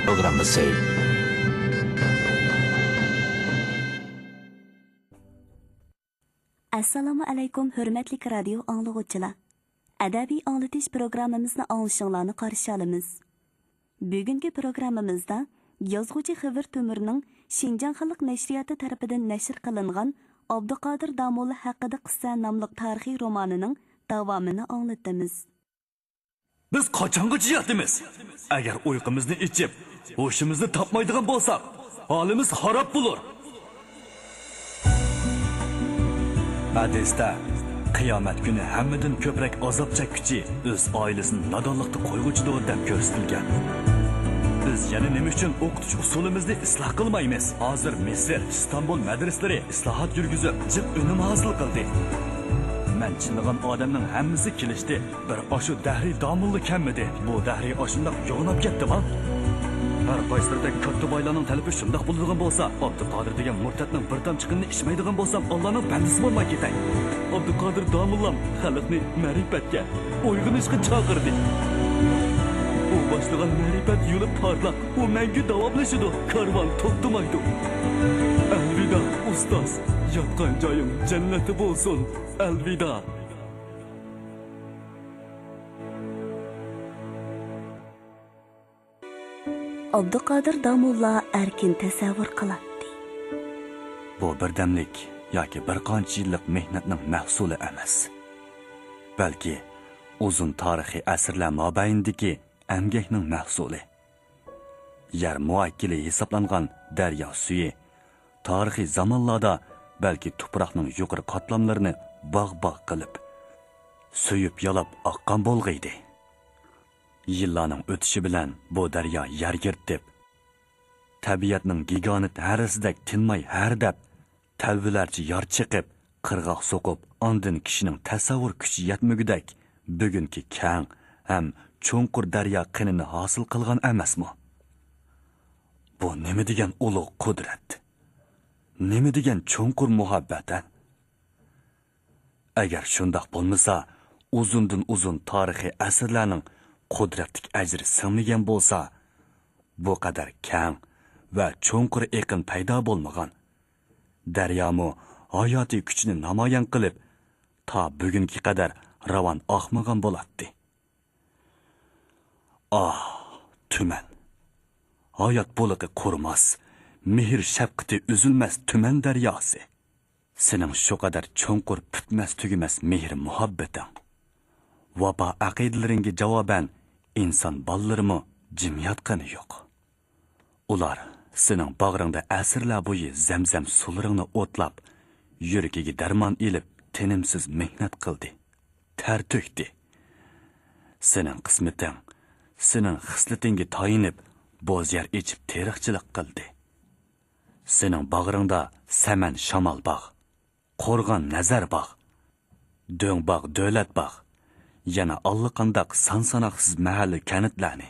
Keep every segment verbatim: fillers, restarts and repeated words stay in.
پروگراممىسى. ئەسسالامۇ ئەلەيكۇم، ھۆرمەتلىك رادىيو ئاڭلىغۇچىلار! ئەدەبىي ئاڭلىتىش پروگراممىمىزنى ئاڭلىشىڭلارنى قارشى ئالىمىز. بۈگۈنكى پروگراممىمىزدا يازغۇچى خېۋىر تۆمۈرنىڭ شىنجاڭ خەلق نەشرىياتى تەرىپىدىن نەشر قىلىنغان ئابدۇقادىر داموللا ھەققىدە قىسسە ناملىق تارىخىي رومانىنىڭ داۋامىنى ئاڭلىتىمىز. بىز قاچانغىچە ياتىمىز؟ ئەگەر ئۇيقۇمىزنى ئېچىپ، ھوشىمىزنى تاپمايدىغان بولساق، ھالىمىز خاراب بولۇر. ھەدىستە، قىيامەت كۈنى ھەممىدىن كۆپرەك ئازاب چەككۈچى ئۆز ئائىلىسىنى نادانلىقتا قويغۇچىدۇر، دەپ كۆرسىتىلگەن. بىز يەنە نېمە ئۈچۈن ئوقۇتۇش ئۇسۇلىمىزنى ئىسلاھ قىلمايمىز؟ ھازىر مىسىر، ئىستانبۇل مەدرىسىلىرى ئىسلاھات يۈرگۈزۈپ، جىق ئۈنۈم ھاسىل قىلدى. مەن چىللىغان ئادەمنىڭ ھەممىسى كېلىشتى. بىر ئاشۇ دەھرىي داموللا كەممىدى؟ بۇ دەھرىي ئاشۇنداق يوغىناپ كەتتىما؟ ھەر قايسىلىرىدەك كاتتا بايلارنىڭ تەلىپى شۇنداق بولىدىغان بولسا، ئابدۇقادىر دېگەن مۇرتەتنىڭ بىر تامچە قېنىنى ئىچمەيدىغان بولسام، ئاللانىڭ بەندىسى بولماي كېتەي. ئابدۇقادىر داموللام خەلقنى مەرىپەتكە، ئويغىنىشقا چاقىردى. ئۇ باشلىغان مەرىپەت يولى پارلاق، ئۇ مەڭگۈ داۋاملىشىدۇ، كارۋان توختىمايدۇ. ئەلۋىدا، ئۇستاز، ياتقان جايىڭ جەننەتتە بولسۇن. ئەلۋىدا. ئابدۇقادىر داموللا ئەركىن تەسەۋۋۇر قىلاتتى. بۇ بىردەملىك ياكى بىر قانچە يىللىق مېھنەتنىڭ مەھسۇلى ئەمەس، بەلكى ئۇزۇن تارىخىي ئەسىرلەر مابەينىدىكى ئەمگەكنىڭ مەھسۇلى. يەر مۇئەككىلى ھېسابلانغان دەريا سۈيى تارىخىي زامانلاردا، بەلكى تۇپراقنىڭ يۇقىرى قاتلاملىرىنى باغ-باغ قىلىپ، سۆيۈپ يالاپ ئاققان بولغىيدى. يىللارنىڭ ئۆتۈشى بىلەن بۇ دەريا يەر يىرتىپ، تەبىئەتنىڭ گىگانت ھەرىسىدەك تىنماي ھەردەپ، تەلۋىلەرچە يار چېقىپ، قىرغاق سوقۇپ، ئاندىن كىشىنىڭ تەسەۋۋۇر كۈچى يەتمىگۈدەك بۈگۈنكى كەڭ ھەم چوڭقۇر دەريا قېنىنى ھاسىل قىلغان ئەمەسمۇ؟ بۇ نېمە دېگەن ئۇلۇغ قۇدرەت! نېمە دېگەن چوڭقۇر مۇھەببەت، ھە؟ ئەگەر شۇنداق بولمىسا، ئۇزۇندىن ئۇزۇن تارىخىي ئەسىرلەرنىڭ قۇدرەتلىك ئەجرى سىڭمىگەن بولسا، بۇ قەدەر كەڭ ۋە چوڭقۇر ئېقىن پەيدا بولمىغان. دەريامۇ ھاياتىي كۈچىنى نامايان قىلىپ، تا بۈگۈنگە قەدەر راۋان ئاقمىغان بولاتتى. ئاھ، تۈمەن! ھايات بۇلىقى قۇرۇماس، مېھىر شەپقىتى ئۈزۈلمەس تۈمەن دەرياسى! سېنىڭ شۇ قەدەر چوڭقۇر پۈتمەس-تۈگىمەس مېھىر-مۇھەببىتىڭ، ۋاپا ئەقىدىلىرىڭگە جاۋابەن ئىنسان بالىلىرىمۇ جىم ياتقىنى يوق. ئۇلار سېنىڭ باغرىڭدا ئەسىرلەر بويى زەمزەم سۇلىرىڭنى ئوتلاپ، يۈرىكىگە دەرمان ئېلىپ، تىنىمسىز مېھنەت قىلدى، تەر تۆكتى. سېنىڭ قىسمىتىڭ، سېنىڭ خىسلىتىڭگە تايىنىپ، بوز يەر ئېچىپ تېرىقچىلىق قىلدى. سېنىڭ باغرىڭدا سەمەن شامال باغ، قورغان نەزەر باغ، دۆڭ باغ، دۆلەت باغ، يەنە ئاللىقانداق سان-ساناقسىز مەھەللە-كەنتلەرنى،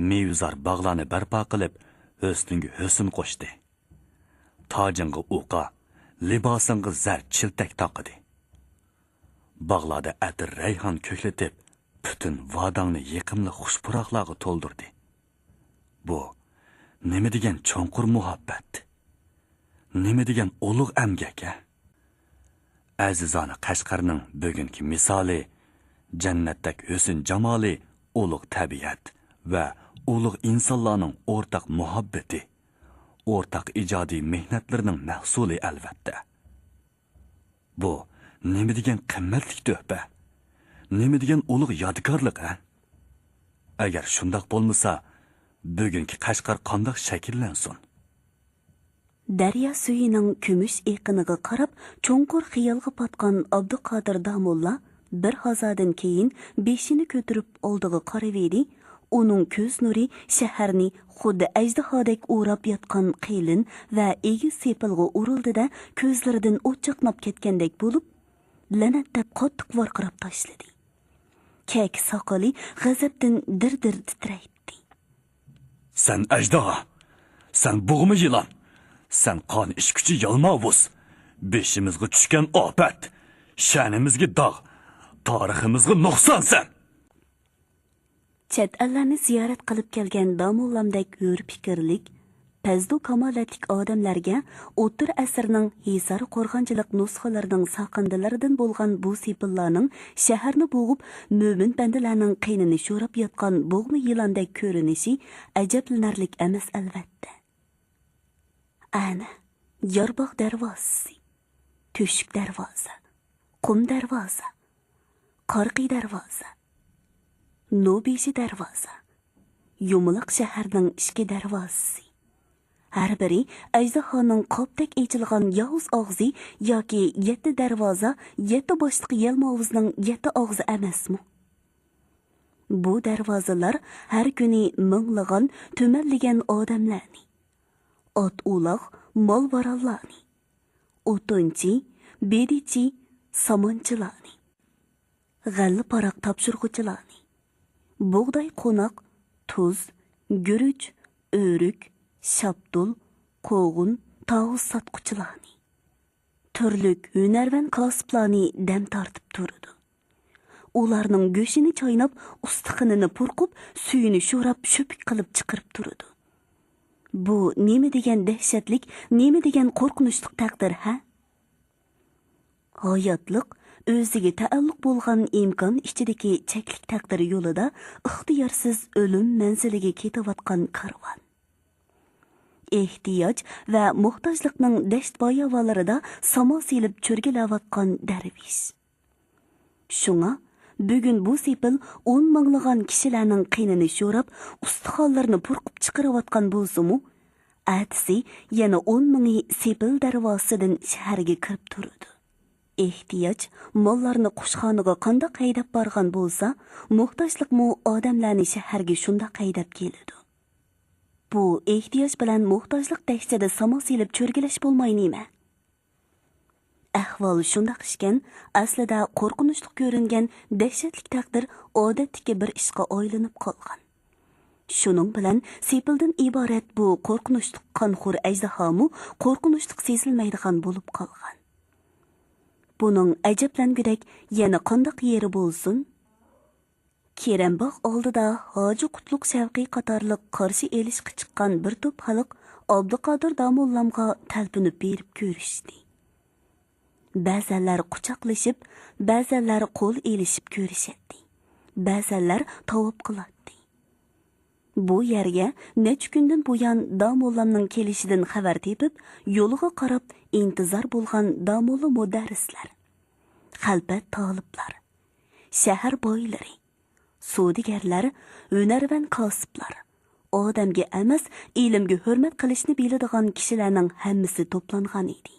مېۋىزار باغلارنى بەرپا قىلىپ، ھۆسنۈڭگە ھۆسن قوشتى. تاجىڭغا ئوقا، لىباسىڭغا زەر چىلتەك تاقىدى. باغلاردا ئەتىر-رەيھان كۆكلىتىپ، پۈتۈن ۋاداڭنى يېقىملىق خۇش پۇراقلارغا تولدۇردى. بۇ نېمە دېگەن چوڭقۇر مۇھەببەت! نېمە دېگەن ئۇلۇغ ئەمگەك، ھە! ئەزىزانە قەشقەرنىڭ بۈگۈنكى مىسالى، جەننەتتەك ھۆسن-جامالى ئۇلۇغ تەبىئەت ۋە ئۇلۇغ ئىنسانلارنىڭ ئورتاق مۇھەببىتى، ئورتاق ئىجادىي مېھنەتلىرىنىڭ مەھسۇلى، ئەلۋەتتە. بۇ نېمە دېگەن قىممەتلىك تۆھپە! نېمە دېگەن ئۇلۇغ يادىكارلىق، ھە! ئەگەر شۇنداق بولمىسا، بۈگۈنكى قەشقەر قانداق شەكىللەنسۇن؟ دەريا سۈيىنىڭ كۈمۈش ئېقىنىغا قاراپ، چوڭقۇر خىيالغا پاتقان ئابدۇقادىر داموللا بىر ھازادىن كېيىن بېشىنى كۆتۈرۈپ ئالدىغا قارىۋىدى. ئۇنىڭ كۆز نۇرى شەھەرنى خۇددى ئەجدىھادەك ئوراپ ياتقان قېلىن ۋە ئېگىز سېپىلغا ئۇرۇلدى-دە، كۆزلىرىدىن ئوت چاقناپ كەتكەندەك بولۇپ، لەنەت دەپ قاتتىق ۋارقىراپ تاشلىدى. كەكە ساقىلى غەزەپتىن دىر-دىر تىترەيتتى. سەن ئەجدىھا! سەن بوغما يىلان! سەن قان ئىچكۈچى يالماۋۇز! بېشىمىزغا چۈشكەن ئاپەت! شەنىمىزگە داغ! تارىخىمىزغا نۇقسان سەن! چەت ئەللەرنى زىيارەت قىلىپ كەلگەن داموللامدەك ھۆر پىكىرلىك، پەزلۇ كامالەتلىك ئادەملەرگە ئوتتۇرا ئەسىرنىڭ ھېسار قورغانچىلىق نۇسخىلىرىنىڭ ساقىندىلىرىدىن بولغان بۇ سېپىللارنىڭ شەھەرنى بوغۇپ، مۆمىن بەندىلەرنىڭ قېنىنى شوراپ ياتقان بوغما يىلاندەك كۆرۈنۈشى ئەجەبلىنەرلىك ئەمەس، ئەلۋەتتە. ئەنە، يارباغ دەرۋازىسى، تۆشۈك دەرۋازا، قۇم دەرۋازا، قارقى دەرۋازا، نوبېشى دەرۋازا، يۇمىلاق شەھەرنىڭ ئىككى دەرۋازىسى. ھەر بىرى ئەجدىھانىڭ قاپتەك ئېچىلغان ياۋۇز ئاغزى ياكى يەتتە دەرۋازا، يەتتە باشلىق يەلماۋۇزنىڭ يەتتە ئاغزى ئەمەسمۇ؟ بۇ دەرۋازىلار ھەر كۈنى مىڭلىغان، تۈمەنلىگەن ئادەملەرنى، ئات-ئۇلاغ، مال-ۋارانلارنى، ئوتۇنچى، بېدىچى، سامانچىلارنى، غەللە-پاراق تاپشۇرغۇچىلارنى، بۇغداي، قوناق، تۇز، گۈرۈچ، ئۆرۈك، شاپتۇل، قوغۇن، تاۋۇز ساتقۇچىلارنى، تۈرلۈك ھۈنەرۋەن كاسىپلارنى دەم تارتىپ تۇرىدۇ. ئۇلارنىڭ گۆشىنى چايناپ، ئۇستىخىنىنى پۇرقۇپ، سۈيىنى شوراپ، شۆپۈك قىلىپ چىقىرىپ تۇرىدۇ. بۇ نېمە دېگەن دەھشەتلىك، نېمە دېگەن قورقۇنچلۇق تەقدىر، ھە؟ ھاياتلىق ئۆزىگە تەئەللۇق بولغان ئىمكان ئىچىدىكى چەكلىك تەقدىر يولىدا ئىختىيارسىز ئۆلۈم مەنزىلىگە كېتىۋاتقان كارۋان. ئېھتىياج ۋە موھتاجلىقنىڭ دەشت-باياۋانلىرىدا ساما سېلىپ چۆرگىلەۋاتقان دەرۋىش. شۇڭا، بۈگۈن بۇ سېپىل ئون مىڭلىغان كىشىلەرنىڭ قېنىنى شوراپ، ئۇستىخانلىرىنى پۇرقۇپ چىقىرىۋاتقان بولسىمۇ، ئەتىسى يەنە ئون مىڭى سېپىل دەرۋازىسىدىن شەھەرگە كىرىپ تۇرىدۇ. ئېھتىياج ماللارنى قۇشخانىغا قانداق ھەيدەپ بارغان بولسا، موھتاجلىقمۇ ئادەملەرنى شەھەرگە شۇنداق ھەيدەپ كېلىدۇ. بۇ ئېھتىياج بىلەن موھتاجلىق دەھشىتىدە ساما سېلىپ چۆرگىلەش بولماي نېمە؟ ئەھۋال شۇنداق ئىكەن، ئەسلىدە قورقۇنچلۇق كۆرۈنگەن دەھشەتلىك تەقدىر ئادەتتىكى بىر ئىشقا ئايلىنىپ قالغان. شۇنىڭ بىلەن سېپىلدىن ئىبارەت بۇ قورقۇنچلۇق قانخور ئەجدىھامۇ قورقۇنچلۇق سېزىلمەيدىغان بولۇپ قالغان. بۇنىڭ ئەجەبلەنگۈدەك يەنە قانداق يېرى بولسۇن؟ كېرەمباغ ئالدىدا ھاجى قۇتلۇق شەۋقى قاتارلىق قارشى ئېلىشقا چىققان بىر توپ خەلق ئابدۇقادىر داموللامغا تەلپۈنۈپ بېرىپ كۆرۈشتى. بەزەنلەر قۇچاقلىشىپ، بەزەنلەر قول ئېلىشىپ كۆرۈشەتتى، بەزەنلەر تاۋاپ قىلاتتى. بۇ يەرگە نەچچە كۈندىن بۇيان داموللامنىڭ كېلىشىدىن خەۋەر تېپىپ، يولىغا قاراپ ئىنتىزار بولغان داموللا مۇدەررىسلەر، خەلپەت تالىپلار، شەھەر بايلىرى، سودىگەرلەر، ھۈنەرۋەن كاسىپلار، ئادەمگە ئەمەس، ئىلىمگە ھۆرمەت قىلىشنى بىلىدىغان كىشىلەرنىڭ ھەممىسى توپلانغان ئىدى.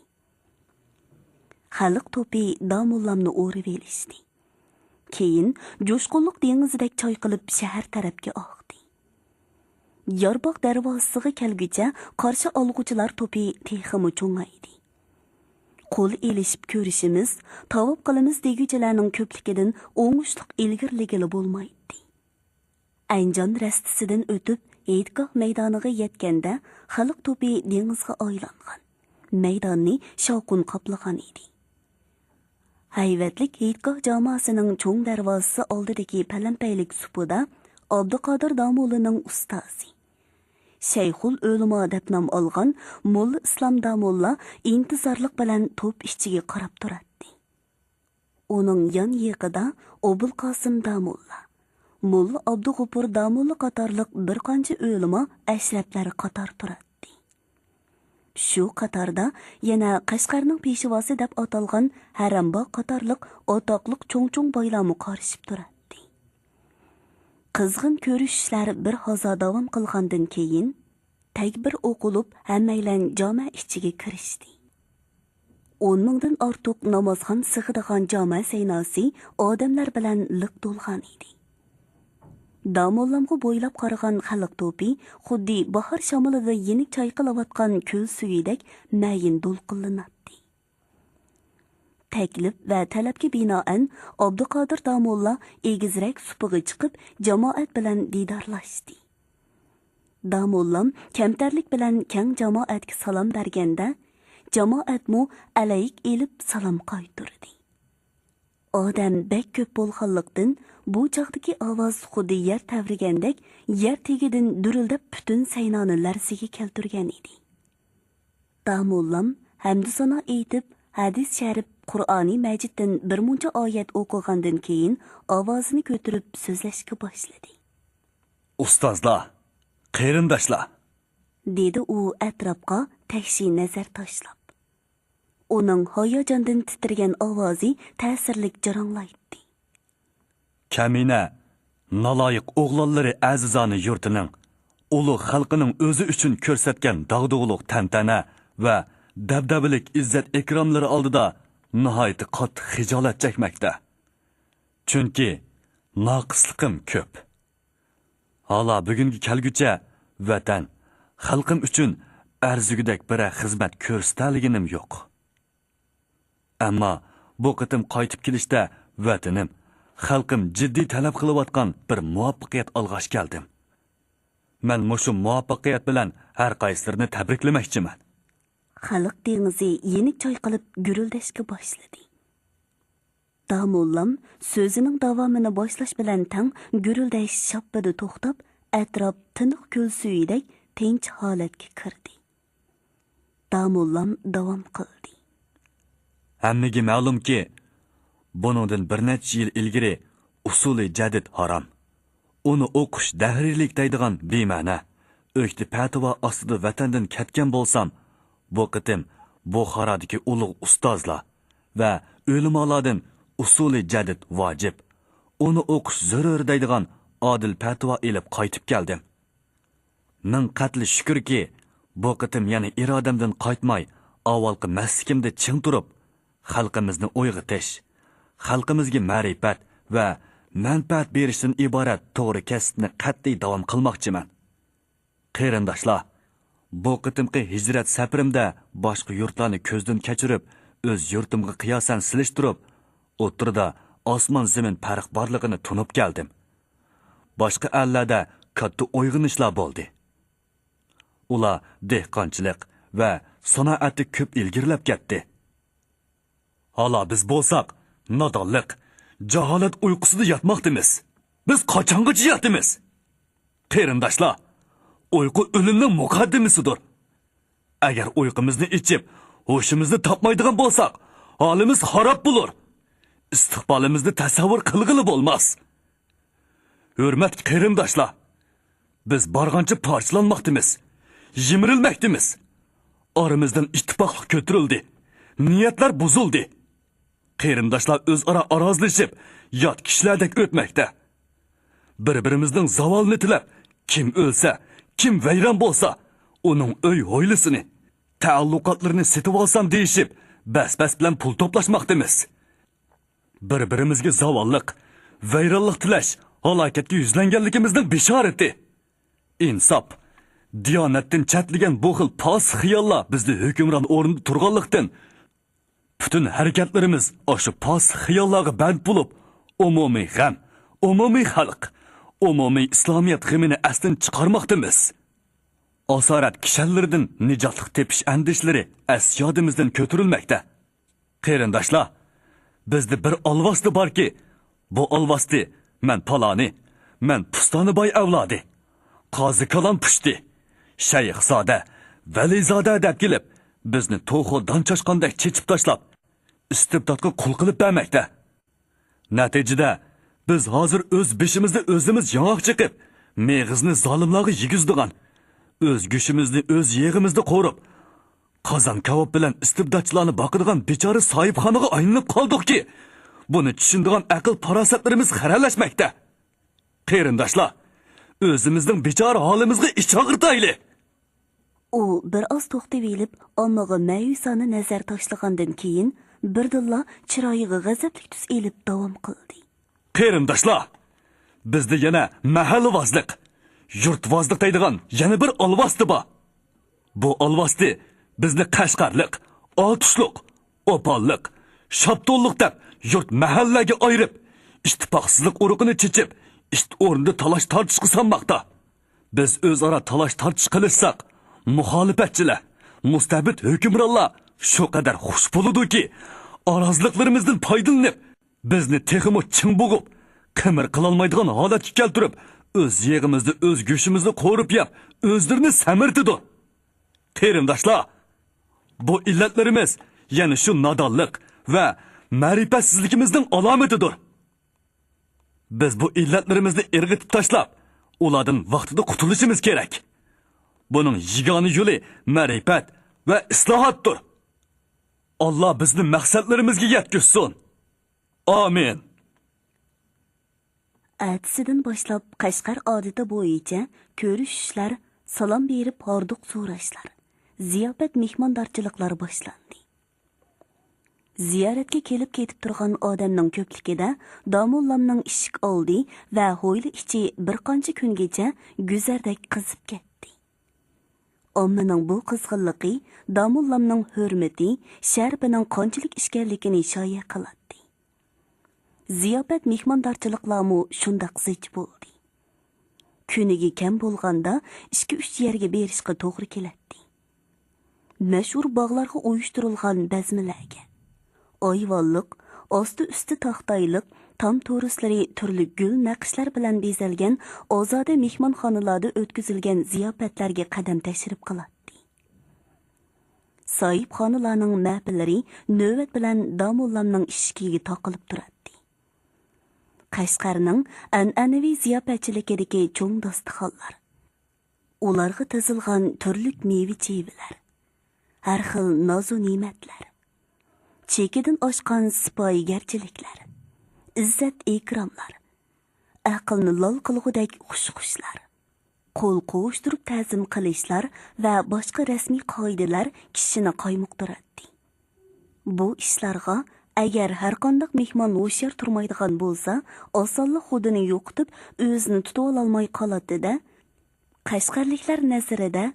خەلق توپى داموللامنى ئورىۋېلىشتى. كېيىن جۇشقۇنلۇق دېڭىزىدەك چايقىلىپ شەھەر تەرەپكە ئاقتى. يارباغ دەرۋازىسىغا كەلگۈچە قارشى ئالغۇچىلار توپى تېخىمۇ چوڭايدى. قول ئېلىشىپ كۆرۈشىمىز، تاۋاپ قىلىمىز دېگۈچىلەرنىڭ كۆپلۈكىدىن ئوڭۇشلۇق ئىلگىرىلىگىلى بولمايتتى. ئەنجان رەستىسىدىن ئۆتۈپ، ھېيتگاھ مەيدانىغا يەتكەندە، خەلق توپى دېڭىزغا ئايلانغان، مەيداننى شاۋقۇن قاپلىغان ئىدى. ھەيۋەتلىك ھېيتگاھ جاماسىنىڭ چوڭ دەرۋازىسى ئالدىدىكى پەلەمپەيلىك سۇپىدا ئابدۇقادىر داموللىنىڭ ئۇستازى، شەيخۇل ئۆلىما دەپ نام ئالغان موللا ئىسلام داموللا ئىنتىزارلىق بىلەن توپ ئىچىگە قاراپ تۇراتتى. ئۇنىڭ يان يېقىدا ئوبۇلقاسىم داموللا، موللا ئابدۇغوپۇر داموللا قاتارلىق بىر قانچە ئۆلىما، ئەشرەپلەر قاتار تۇراتتى. شۇ قاتاردا يەنە قەشقەرنىڭ پېشۋاسى دەپ ئاتالغان ھەرەمباغ قاتارلىق ئاتاقلىق چوڭ-چوڭ بايلارمۇ قارىشىپ تۇراتتى. قىزغىن كۆرۈشۈشلەر بىر ھازا داۋام قىلغاندىن كېيىن، تەكبىر ئوقۇلۇپ، ھەممەيلەن جامە ئىچىگە كىرىشتى. ئون مىڭدىن ئارتۇق نامازخان سىغىدىغان جامە سەيناسى ئادەملەر بىلەن لىق تولغان ئىدى. داموللامغا بويلاپ قارىغان خەلق توپى خۇددى باھار شامىلىدا يېنىك چايقىلىۋاتقان كۆل سۈيىدەك مەيىن دولقۇنلىناتتى. تەكلىپ ۋە تەلەپكە بىنائەن، ئابدۇقادىر داموللا ئېگىزرەك سۇپىغا چىقىپ، جامائەت بىلەن دىدارلاشتى. داموللام كەمتەرلىك بىلەن كەڭ جامائەتكە سالام بەرگەندە، جامائەتمۇ ئەلەيك ئېلىپ سالام قايتۇردى. ئادەم بەك كۆپ بولغانلىقتىن، بۇ چاغدىكى ئاۋاز خۇددى يەر تەۋرىگەندەك، يەر تېگىدىن دۈرۈلدەپ پۈتۈن سەينانى لەرزىگە كەلتۈرگەن ئىدى. داموللام ھەمدۇسانا ئېيتىپ، ھەدىس شەرىپ، قۇرئانى مەجىدتىن بىر مۇنچە ئايەت ئوقۇغاندىن كېيىن، ئاۋازىنى كۆتۈرۈپ سۆزلەشكە باشلىدى. ئۇستازلار، قېرىنداشلار! دېدى ئۇ ئەتراپقا تەكشى نەزەر تاشلاپ. ئۇنىڭ ھاياجاندىن تىترىگەن ئاۋازى تەسىرلىك جاراڭلايتتى. كەمىنە، نالايىق ئوغلانلىرى ئەزىزانە يۇرتىنىڭ، ئۇلۇغ خەلقىنىڭ ئۆزى ئۈچۈن كۆرسەتكەن داغدۇغىلىق تەنتەنە ۋە دەبدەبىلىك ئىززەت ئىكراملىرى ئالدىدا ناھايىتى قاتتىق خىجالەت چەكمەكتە. چۈنكى ناقىسلىقىم كۆپ. ھالا بۈگۈنگە كەلگۈچە ۋەتەن، خەلقىم ئۈچۈن ئەرزىگۈدەك بىرەر خىزمەت كۆرسىتەلىگىنىم يوق. ئەمما بۇ قېتىم قايتىپ كېلىشتە ۋەتىنىم، خەلقىم جىددىي تەلەپ قىلىۋاتقان بىر مۇۋەپپەقىيەت ئالغاچ كەلدىم. مەن مۇشۇ مۇۋەپپەقىيەت بىلەن ھەر قايسىلىرىنى تەبرىكلىمەكچىمەن. خەلق دېڭىزى يېنىك چايقىلىپ گۈرۈلدەشكە باشلىدى. داموللام سۆزىنىڭ داۋامىنى باشلاش بىلەن تەڭ گۈرۈلدەش شاپپىدە توختاپ، ئەتراپ تىنىق كۆل سۈيىدەك تىنچ ھالەتكە كىردى. داموللام داۋام قىلدى. ھەممىگە مەلۇمكى، بۇنىڭدىن بىر نەچچە يىل ئىلگىرى ئۇسۇلى جەدىد ھارام، ئۇنى ئوقۇش دەھرىيلىك دەيدىغان بىمەنە، ئۆكتە پەتىۋا ئاستىدا ۋەتەندىن كەتكەن بولسام، بۇ قېتىم بۇخارادىكى ئۇلۇغ ئۇستازلار ۋە ئۆلىمالاردىن ئۇسۇلى جەدىد ۋاجىپ، ئۇنى ئوقۇش زۆرۈر دەيدىغان ئادىل پەتىۋا ئېلىپ قايتىپ كەلدىم. مىڭ قەتلى شۈكۈركى، بۇ قېتىم يەنە ئىرادەمدىن قايتماي، ئاۋۋالقى مەسلىكىمدە چىڭ تۇرۇپ، خەلقىمىزنى ئويغىتىش، خەلقىمىزگە مەرىپەت ۋە مەنپەئەت بېرىشتىن ئىبارەت توغرا كەسىپنى قەتئىي داۋام قىلماقچىمەن. قېرىنداشلار، بۇ قېتىمقى ھىجرەت سەپىرىمدە باشقا يۇرتلارنى كۆزدىن كەچۈرۈپ، ئۆز يۇرتۇمغا قىياسەن سېلىشتۇرۇپ، ئوتتۇرىدا ئاسمان-زېمىن پەرق بارلىقىنى تونۇپ كەلدىم. باشقا ئەللەردە كاتتا ئويغىنىشلار بولدى. ئۇلار دېھقانچىلىق ۋە سانائەتتە كۆپ ئىلگىرىلەپ كەتتى. ھالا بىز بولساق، نادانلىق، جاھالەت ئۇيقۇسىدا ياتماقتىمىز. بىز قاچانغىچە ياتىمىز؟ قېرىنداشلار، ئۇيقۇ ئۆلۈمنىڭ مۇقەددىمىسىدۇر. ئەگەر ئۇيقۇمىزنى ئېچىپ، ھوشىمىزنى تاپمايدىغان بولساق، ھالىمىز خاراب بولۇر. ئىستىقبالىمىزنى تەسەۋۋۇر قىلغىلى بولماس. ھۆرمەتلىك قېرىنداشلار، بىز بارغانچە پارچىلانماقتىمىز، يىمىرىلمەكتىمىز. ئارىمىزدىن ئىتتىپاقلىق كۆتۈرۈلدى، نىيەتلەر بۇزۇلدى. قېرىنداشلار ئۆزئارا ئارازلىشىپ، يات كىشىلەردەك ئۆتمەكتە. بىر-بىرىمىزنىڭ زاۋالىنى تىلەپ، كىم ئۆلسە، كىم ۋەيران بولسا، ئۇنىڭ ئۆي ھويلىسىنى، تەئەللۇقاتلىرىنى سېتىۋالسام دېيىشىپ، بەس-بەس بىلەن پۇل توپلاشماقتىمىز. بىر-بىرىمىزگە زاۋاللىق، ۋەيرانلىق تىلەش ھالاكەتكە يۈزلەنگەنلىكىمىزنىڭ بېشارىتى. ئىنساپ، دىيانەتتىن چەتلىگەن بۇ خىل پاسىق خىياللار بىزنى ھۆكۈمران ئورنىدا تۇرغانلىقتىن، پۈتۈن ھەرىكەتلىرىمىز ئاشۇ پاسىق خىياللارغا بەند بولۇپ، ئومۇمىي غەم، ئومۇمىي خەلق، ئومۇمىي ئىسلامىيەت غېمىنى ئەستىن چىقارماقتىمىز. ئاسارەت كىشەنلىرىدىن نىجاتلىق تېپىش ئەندىشىلىرى ئەس-يادىمىزدىن كۆتۈرۈلمەكتە. قېرىنداشلار، بىزدە بىر ئالۋاستى باركى، بۇ ئالۋاستى مەن پالانى، مەن پۇستانى باي ئەۋلادى، قازى كالان پۇشتى، شەيخزادە، ۋەلىزادە دەپ كېلىپ، بىزنى توخۇ دان چاچقاندەك چېچىپ تاشلاپ، ئىستىبداتقا قۇل قىلىپ بەرمەكتە. نەتىجىدە، بىز ھازىر ئۆز بېشىمىزنى ئۆزىمىز ياڭاق چېقىپ، مېغىزنى زالىملارغا يېگۈزىدىغان، ئۆز گۆشىمىزنى ئۆز يېغىمىزدا قورۇپ، قازان كاۋاپ بىلەن ئىستىبداتچىلارنى باقىدىغان بىچارە ساھىبخانىغا ئايلىنىپ قالدۇقكى، بۇنى چۈشىنىدىغان ئەقىل-پاراسەتلىرىمىز خىرەلەشمەكتە. قېرىنداشلار، ئۆزىمىزنىڭ بىچارە ھالىمىزغا ئىچ ئاغرىتايلى. ئۇ بىر ئاز توختىۋېلىپ، ئاممىغا مەيۈسانە نەزەر تاشلىغاندىن كېيىن، بىردىنلا چىرايىغا غەزەپلىك تۈس ئېلىپ داۋام قىلدى. قېرىنداشلار، بىزدە يەنە مەھەللىۋازلىق، يۇرتۋازلىق دەيدىغان يەنە بىر ئالۋاستى بار. بۇ ئالۋاستى بىزنى قەشقەرلىق، ئاتۇشلۇق، ئوپاللىق، شاپتۇللۇق دەپ يۇرت مەھەللىلەرگە ئايرىپ، ئىتتىپاقسىزلىق ئۇرۇقىنى چېچىپ، ئىت ئورنىدا تالاش-تارتىشقا سالماقتا. بىز ئۆزئارا تالاش-تارتىش قىلىشساق، مۇخالىپەتچىلەر، مۇستەبىت ھۆكۈمرانلار شۇ قەدەر خۇش بولىدۇكى، ئارازلىقلىرىمىزدىن پايدىلىنىپ، بىزنى تېخىمۇ چىڭ بوغۇپ، قىمىر قىلالمايدىغان ھالەتكە كەلتۈرۈپ، ئۆز يېغىمىزنى، ئۆز گۆشىمىزنى قورۇپ يەپ، ئۆزلىرىنى سەمرىتىدۇ. قېرىنداشلار، بۇ ئىللەتلىرىمىز يەنە شۇ نادانلىق ۋە مەرىپەتسىزلىكىمىزنىڭ ئالامىتىدۇر. بىز بۇ ئىللەتلىرىمىزنى ئىرغىتىپ تاشلاپ، ئۇلاردىن ۋاقتىدا قۇتۇلۇشىمىز كېرەك. بۇنىڭ يېگانە يولى مەرىپەت ۋە ئىسلاھاتتۇر. ئاللا بىزنى مەقسەتلىرىمىزگە يەتكۈزسۇن. ئامىن. ئەتىسىدىن باشلاپ قەشقەر ئادىتى بويىچە كۆرۈشۈشلەر، سالام بېرىپ ھاردۇق سوراشلار، زىياپەت، مېھماندارچىلىقلار باشلاندى. زىيارەتكە كېلىپ كېتىپ تۇرغان ئادەمنىڭ كۆپلۈكىدە داموللامنىڭ ئىشىك ئالدى ۋە ھويلا ئىچى بىر قانچە كۈنگىچە گۈزەردەك قىزىپ كەتتى. ئاممىنىڭ بۇ قىزغىنلىقى داموللامنىڭ ھۆرمىتى، شەرىپىنىڭ قانچىلىك ئىكەنلىكىنى شايە قىلاتتى. زىياپەت، مېھماندارچىلىقلارمۇ شۇنداق زىچ بولدى. كۈنىگە كەم بولغاندا ئىككى-ئۈچ يەرگە بېرىشقا توغرا كېلەتتى. مەشھۇر باغلارغا ئۇيۇشتۇرۇلغان بەزمىلەرگە، ئايۋانلىق، ئاستى-ئۈستى تاختايلىق، تام تورۇسلىرى تۈرلۈك گۈل نەقىشلەر بىلەن بېزەلگەن ئازادە مېھمانخانىلاردا ئۆتكۈزۈلگەن زىياپەتلەرگە قەدەم تەشرىپ قىلاتتى. ساھىبخانىلارنىڭ مەپىللىرى نۆۋەت بىلەن داموللامنىڭ ئىشىكىگە تاقىلىپ تۇراتتى. قەشقەرنىڭ ئەنئەنىۋى زىياپەتچىلىكىدىكى چوڭ داستىخانلار، ئۇلارغا تىزىلغان تۈرلۈك مېۋە-چېۋىلەر، ھەر خىل نازۇ-نېمەتلەر، چېكىدىن ئاشقان سىپايىگەرچىلىكلەر، ئىززەت-ئىكراملار، ئەقىلنى لال قىلغۇدەك خۇش-خۇشلار، قول قوۋۇشتۇرۇپ تەزىم قىلىشلار ۋە باشقا رەسمىي قائىدىلەر كىشىنى قايمۇقتۇراتتى. بۇ ئىشلارغا ئەگەر ھەرقانداق مېھمان ھوشيار تۇرمايدىغان بولسا، ئاسانلا خۇدىنى يوقىتىپ، ئۆزىنى تۇتۇۋالالماي قالاتتى-دە، قەشقەرلىكلەر نەزىرىدە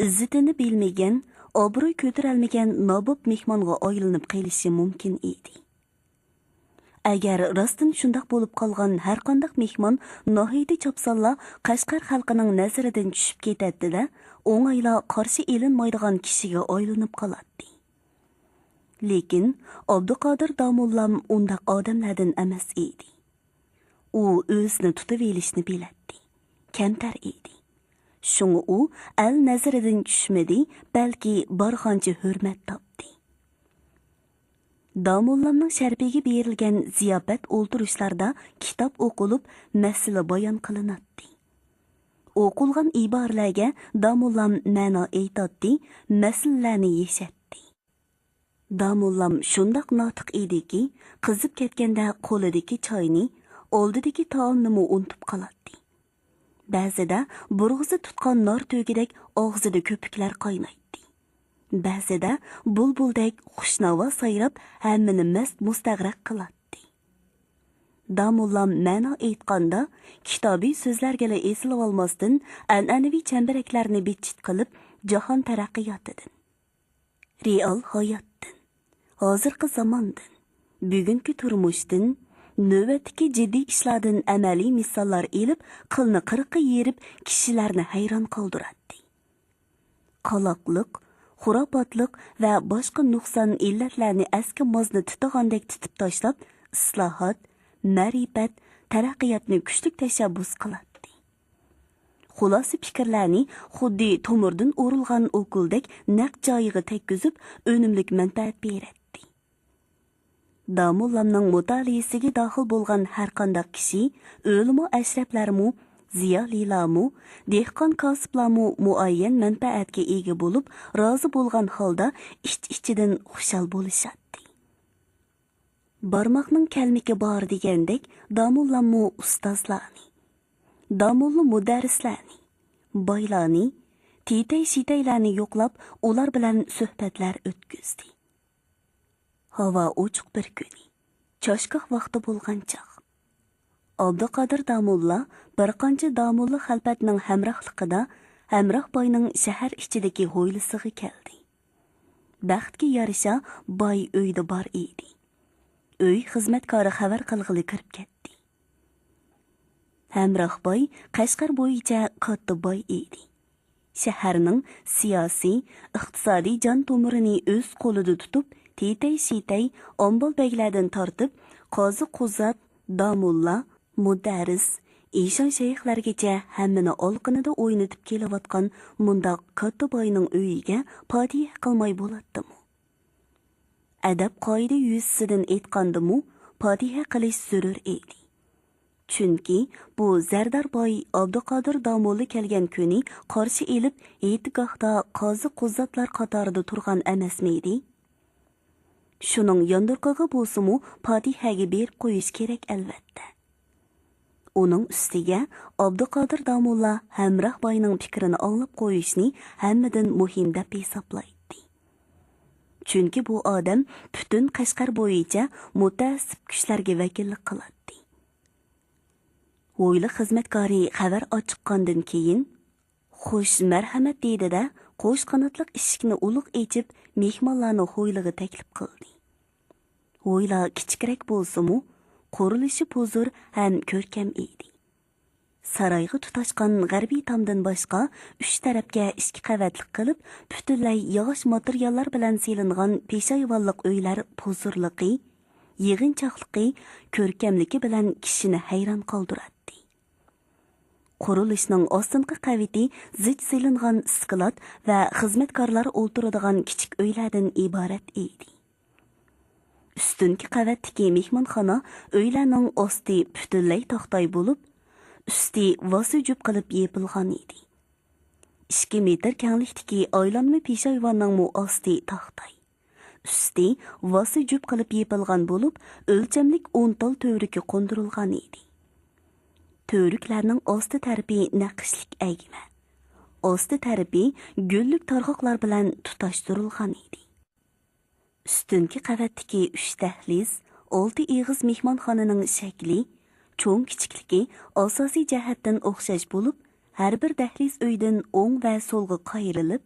ئىززىتىنى بىلمىگەن، ئابرۇي كۆتۈرەلمىگەن ناباب مېھمانغا ئايلىنىپ قېلىشى مۇمكىن ئىدى. ئەگەر راستتىن شۇنداق بولۇپ قالغان ھەرقانداق مېھمان ناھايىتى چاپسانلا قەشقەر خەلقىنىڭ نەزىرىدىن چۈشۈپ كېتەتتى-دە، ئوڭايلا قارشى ئېلىنمايدىغان كىشىگە ئايلىنىپ قالاتتى. لېكىن ئابدۇقادىر داموللام ئۇنداق ئادەملەردىن ئەمەس ئىدى. ئۇ ئۆزىنى تۇتۇۋېلىشنى بىلەتتى، كەمتەر ئىدى. شۇڭا ئۇ ئەل نەزىرىدىن چۈشمىدى، بەلكى بارغانچە ھۆرمەت تاپتى. داموللامنىڭ شەرىپىگە بېرىلگەن زىياپەت ئولتۇرۇشلاردا كىتاب ئوقۇلۇپ، مەسىلە بايان قىلىناتتى. ئوقۇلغان ئىبارىلەرگە داموللام مەنا ئېيتاتتى، مەسىلىلەرنى يېشەتتى. داموللام شۇنداق ناتىق ئىدىكى، قىزىپ كەتكەندە قولىدىكى چاينى، ئالدىدىكى تائامنىمۇ ئۇنتۇپ قالاتتى. بەزىدە بۇرغىسى تۇتقان نار تۆگىدەك ئاغزىدا كۆپۈكلەر قاينايتتى. بەزىدە بۇلبۇلدەك خۇشناۋا سايراپ، ھەممىنى مەست مۇستەغرەق قىلاتتى. داموللام مەنا ئېيتقاندا، كىتابىي سۆزلەرگىلا ئېسىلىۋالماستىن، ئەنئەنىۋى چەمبىرەكلەرنى بىتچىت قىلىپ، جاھان تەرەققىياتىدىن، رېئال ھاياتتىن، ھازىرقى زاماندىن، بۈگۈنكى تۇرمۇشتىن، نۆۋەتتىكى جىددىي ئىشلاردىن ئەمەلىي مىساللار ئېلىپ، قىلنى قىرىققا يېرىپ، كىشىلەرنى ھەيران قالدۇراتتى. قالاقلىق، خۇراپاتلىق ۋە باشقا نۇقسان ئىللەتلەرنى ئەسكى مازنى تىتىغاندەك تىتىپ تاشلاپ، ئىسلاھات، مەرىپەت، تەرەققىياتنى كۈچلۈك تەشەببۇس قىلاتتى. خۇلاسە پىكىرلەرنى خۇددى تومۇردىن ئورۇلغان ئوكۇلدەك نەق جايىغا تەگكۈزۈپ، ئۈنۈملۈك مەنپەئەت بېرەتتى. داموللامنىڭ مۇتالىئىسىگە داخىل بولغان ھەرقانداق كىشى، ئۆلىما ئەشرەپلەرمۇ، زىيالىيلارمۇ، دېھقان كاسىپلارمۇ مۇئەييەن مەنپەئەتكە ئىگە بولۇپ، رازى بولغان ھالدا ئىچ-ئىچىدىن خۇشال بولۇشاتتى. بارماقنىڭ كەلمىكى بار دېگەندەك، داموللاممۇ ئۇستازلارنى، داموللا مۇدەررىسلەرنى، بايلارنى، تېتەي-شېتەيلەرنى يوقلاپ، ئۇلار بىلەن سۆھبەتلەر ئۆتكۈزدى. ھاۋا ئوچۇق بىر كۈنى، چاشگاھ ۋاقتى بولغان چاغ، ئابدۇقادىر داموللا بىر قانچە داموللا خەلپەتنىڭ ھەمراھلىقىدا ھەمراھ باينىڭ شەھەر ئىچىدىكى ھويلىسىغا كەلدى. بەختكە يارىشا، باي ئۆيدە بار ئىدى. ئۆي خىزمەتكارى خەۋەر قىلغىلى كىرىپ كەتتى. ھەمراھ باي قەشقەر بويىچە كاتتا باي ئىدى. شەھەرنىڭ سىياسىي، ئىقتىسادىي جان تومۇرىنى ئۆز قولىدا تۇتۇپ، تېتەي-شېتەي، ئامبال بەگلەردىن تارتىپ، قازى قۇزات، داموللا، مۇدەررىس، ئىشان شەيخلەرگىچە ھەممىنى ئالىقىنىدا ئوينىتىپ كېلىۋاتقان مۇنداق كاتتا باينىڭ ئۆيىگە پاتىھە قىلماي بولاتتىمۇ؟ ئەدەپ-قائىدە يۈزىسىدىن ئېيتقاندىمۇ، پاتىھە قىلىش زۆرۈر ئىدى. چۈنكى بۇ زەردار باي ئابدۇقادىر داموللا كەلگەن كۈنى قارشى ئېلىپ، ھېيتگاھتا قازى قۇزاتلار قاتارىدا تۇرغان ئەمەسمىدى؟ شۇنىڭ ياندۇرقىغا بولسىمۇ پاتىھەگە بېرىپ قويۇش كېرەك، ئەلۋەتتە. ئۇنىڭ ئۈستىگە ئابدۇقادىر داموللا ھەمراھ باينىڭ پىكرىنى ئاڭلاپ قويۇشنى ھەممىدىن مۇھىم دەپ ھېسابلايتتى. چۈنكى بۇ ئادەم پۈتۈن قەشقەر بويىچە مۇتەئەسسىپ كۈچلەرگە ۋەكىللىك قىلاتتى. ھويلا خىزمەتكارى خەۋەر ئاچىققاندىن كېيىن، «خوش، مەرھەمەت» دېدى-دە، قوش قاناتلىق ئىشىكنى ئۇلۇغ ئېچىپ، مېھمانلارنى ھويلىغا تەكلىپ قىلدى. ھويلا كىچىكرەك بولسىمۇ، قۇرۇلۇشى پۇزۇر ھەم كۆركەم ئىدى. سارايغا تۇتاشقان غەربىي تامدىن باشقا، ئۈچ تەرەپكە ئىككى قەۋەتلىك قىلىپ، پۈتۈنلەي ياغاچ ماتېرىياللار بىلەن سېلىنغان پېشايۋانلىق ئۆيلەر پۇزۇرلۇقى، يىغىنچاقلىقى، كۆركەملىكى بىلەن كىشىنى ھەيران قالدۇراتتى. قۇرۇلۇشنىڭ ئاستىنقى قەۋىتى زىچ سېلىنغان ئىسكىلات ۋە خىزمەتكارلار ئولتۇرىدىغان كىچىك ئۆيلەردىن ئىبارەت ئىدى. ئۈستۈنكى قەۋەتتىكى مېھمانخانا ئۆيلەرنىڭ ئاستى پۈتۈنلەي تاختاي بولۇپ، ئۈستى ۋاسا جۈپ قىلىپ يېپىلغان ئىدى. ئىككى مېتىر كەڭلىكتىكى ئايلانما پېشايۋاننىڭمۇ ئاستى تاختاي، ئۈستى ۋاسا جۈپ قىلىپ يېپىلغان بولۇپ، ئۆلچەملىك ئون تال تۈۋرۈكى قوندۇرۇلغان ئىدى. تۈۋرۈكلەرنىڭ ئاستى تەرىپى نەقىشلىك ئەگمە، ئاستى تەرىپى گۈللۈك تارغاقلار بىلەن تۇتاشتۇرۇلغان ئىدى. ئۈستۈنكى قەۋەتتىكى ئۈچ دەھلىز، ئالتە ئېغىز مېھمانخانىنىڭ شەكلى، چوڭ-كىچىكلىكى ئاساسىي جەھەتتىن ئوخشاش بولۇپ، ھەر بىر دەھلىز ئۆيدىن ئوڭ ۋە سولغا قايرىلىپ،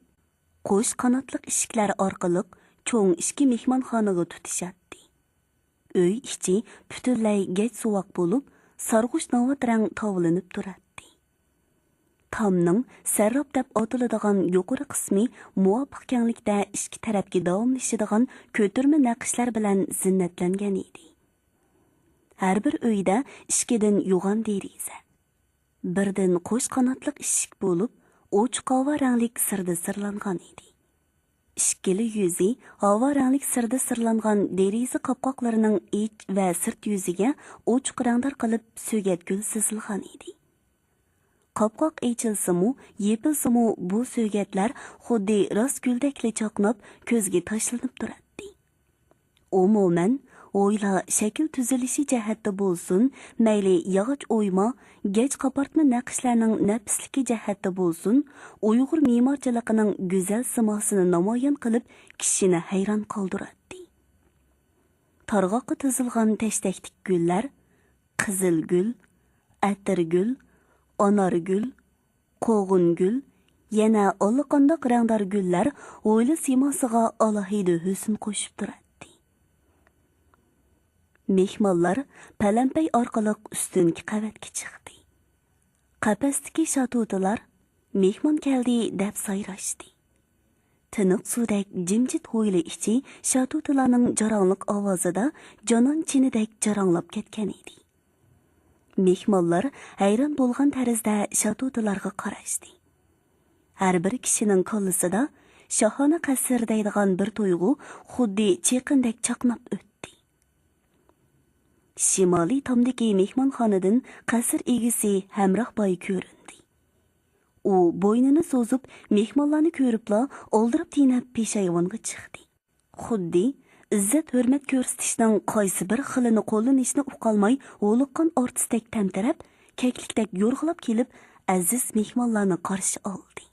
قوش قاناتلىق ئىشىكلەر ئارقىلىق چوڭ ئىككى مېھمانخانىغا تۇتىشاتتى. ئۆي ئىچى پۈتۈنلەي گەج سوۋاق بولۇپ، سارغۇچ ناۋات رەڭ تاۋلىنىپ تۇراتتى. تامنىڭ سەرراپ دەپ ئاتىلىدىغان يۇقىرى قىسمى مۇۋاپىق كەڭلىكتە ئىككى تەرەپكە داۋاملىشىدىغان كۆتۈرمە نەقىشلەر بىلەن زىننەتلەنگەن ئىدى. ھەر بىر ئۆيدە ئىككىدىن يوغان دېرىزە، بىردىن قوش قاناتلىق ئىشىك بولۇپ، ئوچۇق ھاۋا رەڭلىك سىردا سىرلانغان ئىدى. ئىككىلا يۈزى ھاۋا رەڭلىك سىردا سىرلانغان دېرىزە قاپقاقلىرىنىڭ ئىچ ۋە سىرت يۈزىگە ئوچۇق رەڭدار قىلىپ سۆگەت گۈل سىزىلغان ئىدى. قاپقاق ئېچىلسىمۇ، يېپىلسىمۇ، بۇ سۆگەتلەر خۇددى راست گۈلدەكلا چاقناپ، كۆزگە تاشلىنىپ تۇراتتى. ئومۇمەن، ھويلا شەكىل تۈزۈلۈشى جەھەتتە بولسۇن، مەيلى ياغاچ ئويما، گەج قاپارتما نەقىشلەرنىڭ نەپىسلىكى جەھەتتە بولسۇن، ئۇيغۇر مېمارچىلىقىنىڭ گۈزەل سىماسىنى نامايان قىلىپ، كىشىنى ھەيران قالدۇراتتى. تارغاققا تىزىلغان تەشتەكتىكى گۈللەر، قىزىلگۈل، ئەتىرگۈل، ئانارگۈل، قوغۇنگۈل، يەنە ئاللىقانداق رەڭدار گۈللەر ھويلا سىيماسىغا ئالاھىدە ھۆسن قوشۇپ تۇراتتى. مېھمانلار پەلەمپەي ئارقىلىق ئۈستۈنكى قەۋەتكە چىقتى. قەپەستىكى شاتۇتىلار «مېھمان كەلدى» دەپ سايراشتى. تىنىق سۇدەك جىمجىت ھويلا ئىچى شاتۇتىلارنىڭ جاراڭلىق ئاۋازىدا جانان چېنىدەك جاراڭلاپ كەتكەن ئىدى. مېھمانلار ھەيران بولغان تەرزدە شاتۇتىلارغا قاراشتى. ھەر بىر كىشىنىڭ كاللىسىدا شاھانە قەسىر دەيدىغان بىر تۇيغۇ خۇددى چېقىندەك چاقناپ ئۆتتى. شىمالىي تامدىكى مېھمانخانىدىن قەسىر ئىگىسى ھەمراھ باي كۆرۈندى. ئۇ بوينىنى سوزۇپ، مېھمانلارنى كۆرۈپلا ئالدىراپ تېنەپ پېشايۋانغا چىقتى. خۇددى ئىززەت-ھۆرمەت كۆرسىتىشنىڭ قايسى بىر خىلىنى قوللىنىشنى ئۇقالماي ھولۇققان ئارتىستەك تەمتىرەپ، كەكلىكتەك يورغىلاپ كېلىپ، ئەزىز مېھمانلارنى قارشى ئالدى.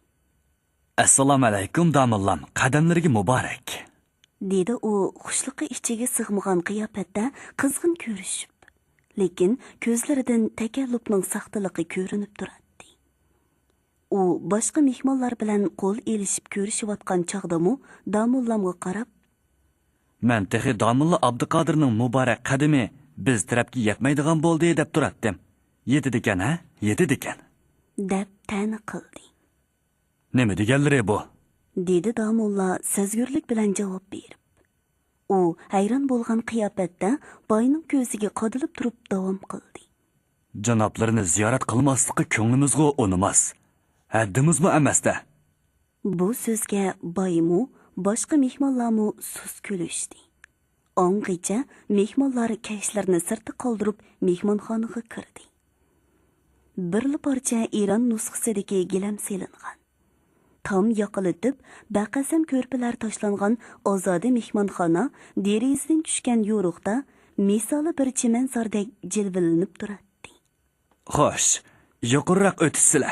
«ئەسسالامۇئەلەيكۇم، داموللام، قەدەملىرىگە مۇبارەك!» دېدى ئۇ خۇشلۇقى ئىچىگە سىغمىغان قىياپەتتە قىزغىن كۆرۈشۈپ. لېكىن كۆزلىرىدىن تەكەللۇپنىڭ ساختىلىقى كۆرۈنۈپ تۇراتتى. ئۇ باشقا مېھمانلار بىلەن قول ئېلىشىپ كۆرۈشۈۋاتقان چاغدىمۇ داموللامغا قاراپ، «مەن تېخى داموللا ئابدۇقادىرنىڭ مۇبارەك قەدىمى بىز تەرەپكە يەتمەيدىغان بولدى دەپ تۇراتتىم. يېتىدىكەن، ھە؟ يېتىدىكەن!» دەپ تەنە قىلدى. «نېمە دېگەنلىرى بۇ؟» دېدى داموللا سەزگۈرلۈك بىلەن جاۋاب بېرىپ. ئۇ ھەيران بولغان قىياپەتتە باينىڭ كۆزىگە قادىلىپ تۇرۇپ داۋام قىلدى. جانابلىرىنى زىيارەت قىلماسلىققا كۆڭلىمىزغۇ ئۇنىماس. ھەددىمىزمۇ ئەمەس-دە. بۇ سۆزگە بايمۇ، باشقا مېھمانلارمۇ سۇس كۈلۈشتى. ئاڭغىچە مېھمانلار كەشلىرىنى سىرتتا قالدۇرۇپ، مېھمانخانىغا كىردى. بىرلا پارچە ئىران نۇسخىسىدىكى گىلەم سېلىنغان، تام ياقىلىتىپ، بەقەسەم كۆرپىلەر تاشلانغان ئازادە مېھمانخانا دېرىزىدىن چۈشكەن يورۇقتا مىسالى بىر چىمەنزاردەك جىلۋىلىنىپ تۇراتتى. خوش، يۇقىرىراق ئۆتۈشسىلە.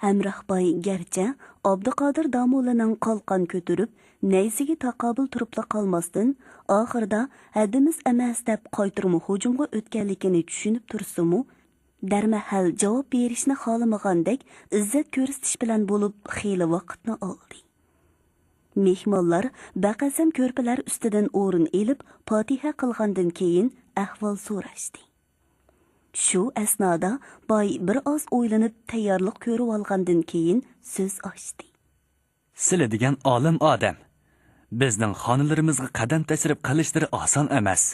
ھەمراھ باي گەرچە ئابدۇقادىر داموللىنىڭ قالقان كۆتۈرۈپ، نەيزىگە تاقابىل تۇرۇپلا قالماستىن، ئاخىرىدا ھەددىمىز ئەمەس دەپ قايتۇرما ھۇجۇمغا ئۆتكەنلىكىنى چۈشىنىپ تۇرسىمۇ، دەرمەھەل جاۋاب بېرىشنى خالىمىغاندەك ئىززەت كۆرسىتىش بىلەن بولۇپ خېلى ۋاقىتنى ئالدى. مېھمانلار بەقەسەم كۆرپىلەر ئۈستىدىن ئورۇن ئېلىپ، پاتىھە قىلغاندىن كېيىن ئەھۋال سوراشتى. شۇ ئەسنادا باي بىر ئاز ئويلىنىپ تەييارلىق كۆرۈۋالغاندىن كېيىن سۆز ئاچتى. سىلى دېگەن ئالىم ئادەم. بىزنىڭ خانىلىرىمىزغا قەدەم تەشرىپ قىلىشلىرى ئاسان ئەمەس.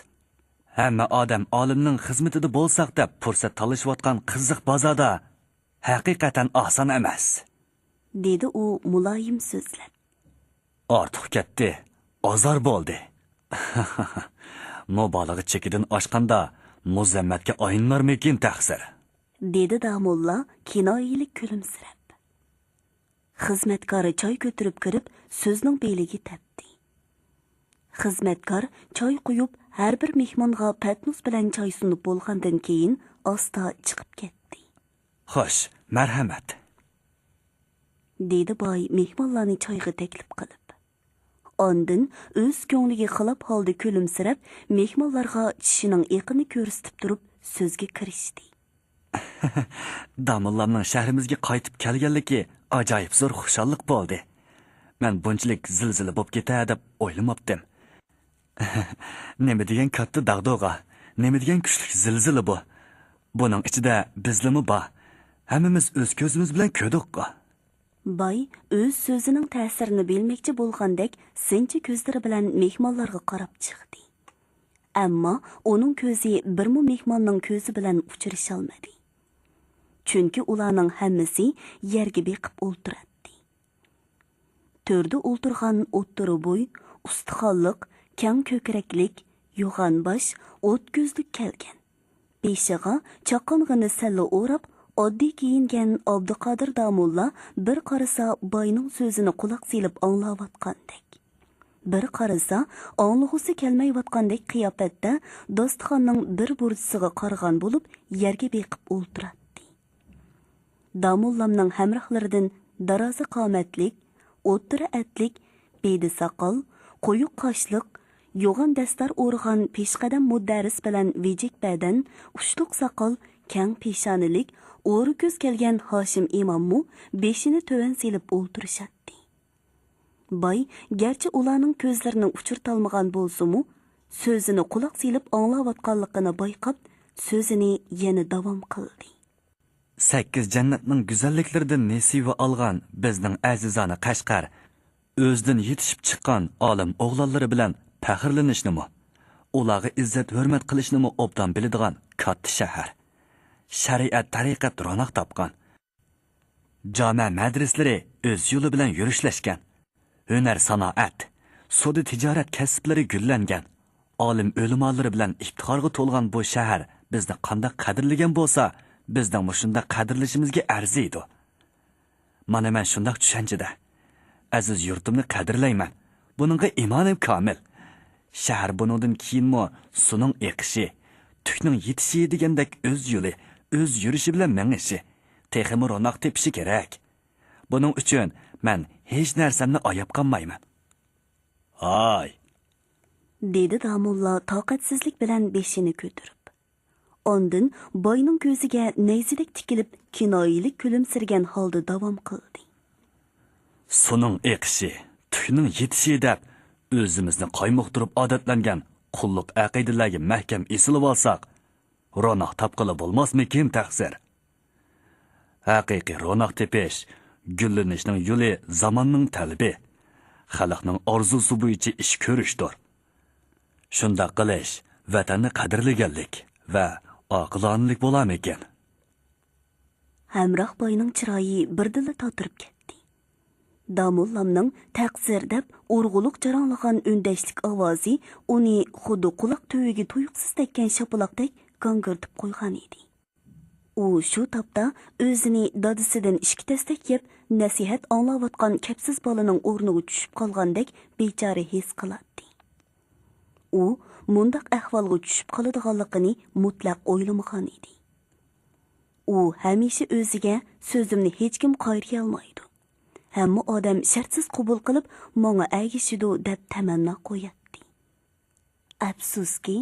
ھەممە ئادەم ئالىمنىڭ خىزمىتىدە بولساق دەپ پۇرسەت تالىشىۋاتقان قىزىق بازاردا ھەقىقەتەن ئاسان ئەمەس. دېدى ئۇ مۇلايىم سۆزلەپ. ئارتۇق كەتتى، ئازار بولدى. مۇبالىغە چېكىدىن ئاشقاندا مۇزەممەتكە ئايلىنارمىكىن تەقسىر؟ دېدى داموللا كىنايىلىك كۈلۈمسىرەپ. خىزمەتكار چاي كۆتۈرۈپ كىرىپ، سۆزنىڭ بېلىگە تەپتى. خىزمەتكار چاي قۇيۇپ، ھەر بىر مېھمانغا پەتنۇس بىلەن چاي سۇنۇپ بولغاندىن كېيىن ئاستا چىقىپ كەتتى. خوش، مەرھەمەت. دېدى باي مېھمانلارنى چايغا تەكلىپ قىلىپ. ئاندىن ئۆز كۆڭلىگە خىلاپ ھالدا كۈلۈمسىرەپ، مېھمانلارغا چىشىنىڭ ئېقىنى كۆرسىتىپ تۇرۇپ سۆزگە كىرىشتى. داموللامنىڭ شەھىرىمىزگە قايتىپ كەلگەنلىكى ئاجايىپ زور خۇشاللىق بولدى. مەن بۇنچىلىك زىلزىلە بوپ كېتەر دەپ ئويلىماپتىم. نېمە دېگەن كاتتا داغدۇغا، نېمە دېگەن كۈچلۈك زىلزىلە بۇ. بۇنىڭ ئىچىدە بىزلىمۇ بار. ھەممىمىز ئۆز كۆزىمىز بىلەن كۆردۇققۇ. باي ئۆز سۆزىنىڭ تەسىرىنى بىلمەكچى بولغاندەك سىنچى كۆزلىرى بىلەن مېھمانلارغا قاراپ چىقتى. ئەمما ئۇنىڭ كۆزى بىرمۇ مېھماننىڭ كۆزى بىلەن ئۇچرىشالمىدى. چۈنكى ئۇلارنىڭ ھەممىسى يەرگە بېقىپ ئولتۇراتتى. تۆردە ئولتۇرغان ئوتتۇرا بوي، ئۇستىخانلىق، كەڭ كۆكرەكلىك، يوغان باش، ئوت كۆزلۈك كەلگەن. بېشىغا چاققانغىنە سەللە ئوراپ، ئاددىي كىيىنگەن ئابدۇقادىر داموللا بىر قارىسا باينىڭ سۆزىنى قۇلاق سېلىپ ئاڭلاۋاتقاندەك، بىر قارىسا ئاڭلىغۇسى كەلمەيۋاتقاندەك قىياپەتتە داستىخاننىڭ بىر بۇرجىسىغا قارىغان بولۇپ يەرگە بېقىپ ئولتۇراتتى. داموللامنىڭ ھەمراھلىرىدىن دارازا قامەتلىك، ئوتتۇرا ئەتلىك، بېدە ساقال، قويۇق قاشلىق، يوغان دەستار ئورىغان پېشقەدەم مۇدەررىس بىلەن ۋىجىك بەدەن، ئۇچلۇق ساقال، كەڭ پېشانىلىك، ئورا كۆز كەلگەن ھاشىم ئىماممۇ بېشىنى تۆۋەن سېلىپ ئولتۇرۇشاتتى. باي گەرچە ئۇلارنىڭ كۆزلىرىنى ئۇچرىتالمىغان بولسىمۇ، سۆزىنى قۇلاق سېلىپ ئاڭلاۋاتقانلىقىنى بايقاپ، سۆزىنى يەنە داۋام قىلدى. سەككىز جەننەتنىڭ گۈزەللىكلىرىدىن نېسىۋە ئالغان بىزنىڭ ئەزىزانە قەشقەر، ئۆزىدىن يېتىشىپ چىققان ئالىم ئوغلانلىرى بىلەن پەخىرلىنىشنىمۇ، ئۇلارغا ئىززەت-ھۆرمەت قىلىشنىمۇ ئوبدان بىلىدىغان كاتتا شەھەر. شەرىئەت-تەرىقەت روناق تاپقان. جامە مەدرىسىلىرى ئۆز يولى بىلەن يۈرۈشلەشكەن. ھۈنەر-سانائەت، سودا-تىجارەت كەسىپلىرى گۈللەنگەن. ئالىم-ئۆلىمالىرى بىلەن ئىپتىخارغا تولغان بۇ شەھەر بىزنى قانداق قەدىرلىگەن بولسا، بىزنىڭمۇ شۇنداق قەدىرلىشىمىزگە ئەرزىيدۇ. مانا مەن شۇنداق چۈشەنچىدە. ئەزىز يۇرتۇمنى قەدىرلەيمەن. بۇنىڭغا ئىمانىم كامىل. شەھەر بۇنىڭدىن كېيىنمۇ سۇنىڭ ئېقىشى، تۈكنىڭ يېتىشى دېگەندەك ئۆز يولى، ئۆز يۈرۈشى بىلەن مېڭىشى، تېخىمۇ روناق تېپىشى كېرەك. بۇنىڭ ئۈچۈن مەن ھېچ نەرسەمنى ئاياپ قالمايمەن. ھاي! دېدى داموللا تاقەتسىزلىك بىلەن بېشىنى كۆتۈرۈپ. ئاندىن باينىڭ كۆزىگە نەيزىدەك تىكىلىپ، كىنايىلىك كۈلۈمسىرىگەن ھالدا داۋام قىلدى. سۇنىڭ ئېقىشى، تۈكنىڭ يېتىشى دەپ، ئۆزىمىزنى قايمۇقتۇرۇپ ئادەتلەنگەن قۇللۇق ئەقىدىلەرگە مەھكەم ئېسىلىۋالساق، روناق تاپقىلى بولماسمىكىن تەقسىر؟ ھەقىقىي روناق تېپىش، گۈللىنىشنىڭ يولى زاماننىڭ تەلىپى، خەلقنىڭ ئارزۇسى بويىچە ئىش كۆرۈشتۇر. شۇنداق قىلىش ۋەتەننى قەدىرلىگەنلىك ۋە ئاقىلانىلىك بولارمىكىن؟ ھەمراھ باينىڭ چىرايى بىردىنلا تاتىرىپ كەتتى. داموللامنىڭ «تەقسىر» دەپ ئۇرغۇلۇق جاراڭلىغان ئۈندەشلىك ئاۋازى ئۇنى خۇددى قۇلاق تۈۋىگە تۇيۇقسىز تەگكەن شاپىلاقتەك گاڭگىرىتىپ قويغان ئىدى. ئۇ شۇ تاپتا ئۆزىنى دادىسىدىن ئىككى تەستەك يەپ، نەسىھەت ئاڭلاۋاتقان كەپسىز بالىنىڭ ئورنىغا چۈشۈپ قالغاندەك بىچارە ھېس قىلاتتى. ئۇ مۇنداق ئەھۋالغا چۈشۈپ قالىدىغانلىقىنى مۇتلەق ئويلىمىغان ئىدى. ئۇ ھەمىشە ئۆزىگە «سۆزۈمنى ھېچكىم قايرىيالمايدۇ. ھەممە ئادەم شەرتسىز قوبۇل قىلىپ، ماڭا ئەگىشىدۇ» دەپ تەمەننا قوياتتى. ئەپسۇسكى،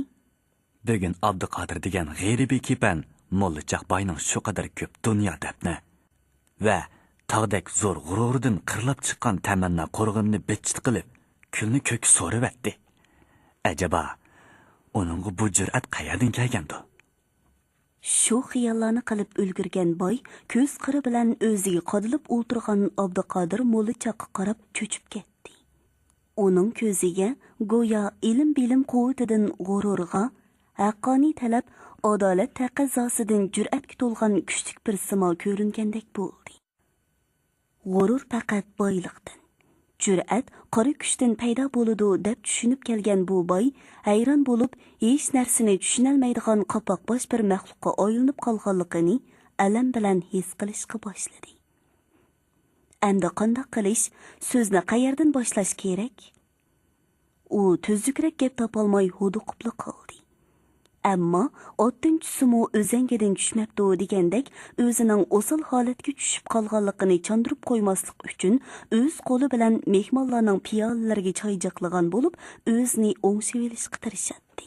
بۈگۈن ئابدۇقادىر دېگەن غېرىبىي كېپەن موللاچاق باينىڭ شۇ قەدەر كۆپ دۇنيا دەپنە ۋە تاغدەك زور غۇرۇرىدىن قىرلاپ چىققان تەمەننا قورغىنىنى بىتچىت قىلىپ، كۈلنى كۆككە سورۇۋەتتى. ئەجەبا، ئۇنىڭغا بۇ جۈرئەت قەيەردىن كەلگەندۇ؟ شۇ خىياللارنى قىلىپ ئۈلگۈرگەن باي كۆز قىرى بىلەن ئۆزىگە قادىلىپ ئولتۇرغان ئابدۇقادىر موللاچاققا قاراپ چۆچۈپ كەتتى. ئۇنىڭ كۆزىگە گويا ئىلىم-بىلىم قۇۋۋىتىدىن غۇرۇرغا، ھەققانىي تەلەپ، ئادالەت تەقەززاسىدىن جۈرئەتكە تولغان كۈچلۈك بىر سىما كۆرۈنگەندەك بولدى. غۇرۇر پەقەت بايلىقتىن، جۈرئەت قارا كۈچتىن پەيدا بولىدۇ دەپ چۈشىنىپ كەلگەن بۇ باي ھەيران بولۇپ، ھېچ نەرسىنى چۈشىنەلمەيدىغان قاپاقباش بىر مەخلۇققا ئايلىنىپ قالغانلىقىنى ئەلەم بىلەن ھېس قىلىشقا باشلىدى. ئەمدى قانداق قىلىش، سۆزنى قەيەردىن باشلاش كېرەك؟ ئۇ تۈزۈكرەك گەپ تاپالماي ھودۇقۇپلا قالدى. ئەمما ئاتتىن چۈشسىمۇ ئۆزەڭگىدىن چۈشمەپتۇ دېگەندەك، ئۆزىنىڭ ئوسال ھالەتكە چۈشۈپ قالغانلىقىنى چاندۇرۇپ قويماسلىق ئۈچۈن، ئۆز قولى بىلەن مېھمانلارنىڭ پىيالىلىرىگە چاي جاقلىغان بولۇپ، ئۆزىنى ئوڭشىۋېلىشقا تىرىشاتتى.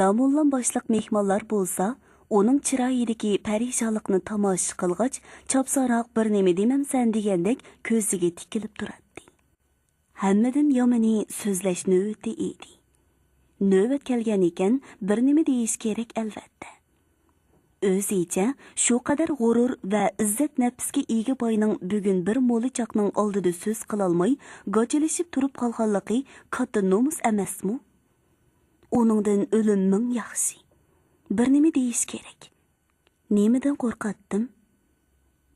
داموللام باشلىق مېھمانلار بولسا، ئۇنىڭ چىرايىدىكى پەرىشانلىقنى تاماشا قىلغاچ، چاپسانراق بىر نېمە دېمەمسەن دېگەندەك كۆزىگە تىكىلىپ تۇراتتى. ھەممىدىن يامىنى سۆزلەش نۆۋىتى ئىدى. نۆۋەت كەلگەن ئىكەن، بىر نېمە دېيىش كېرەك ئەلۋەتتە. ئۆزىچە شۇ قەدەر غۇرۇر ۋە ئىززەت نەپسكە ئىگە باينىڭ بۈگۈن بىر موللاچاقنىڭ ئالدىدا سۆز قىلالماي، گاچىلىشىپ تۇرۇپ قالغانلىقى كاتتا نومۇس ئەمەسمۇ؟ ئۇنىڭدىن ئۆلۈم مىڭ ياخشى. بىر نېمە دېيىش كېرەك. نېمىدىن قورقاتتىم؟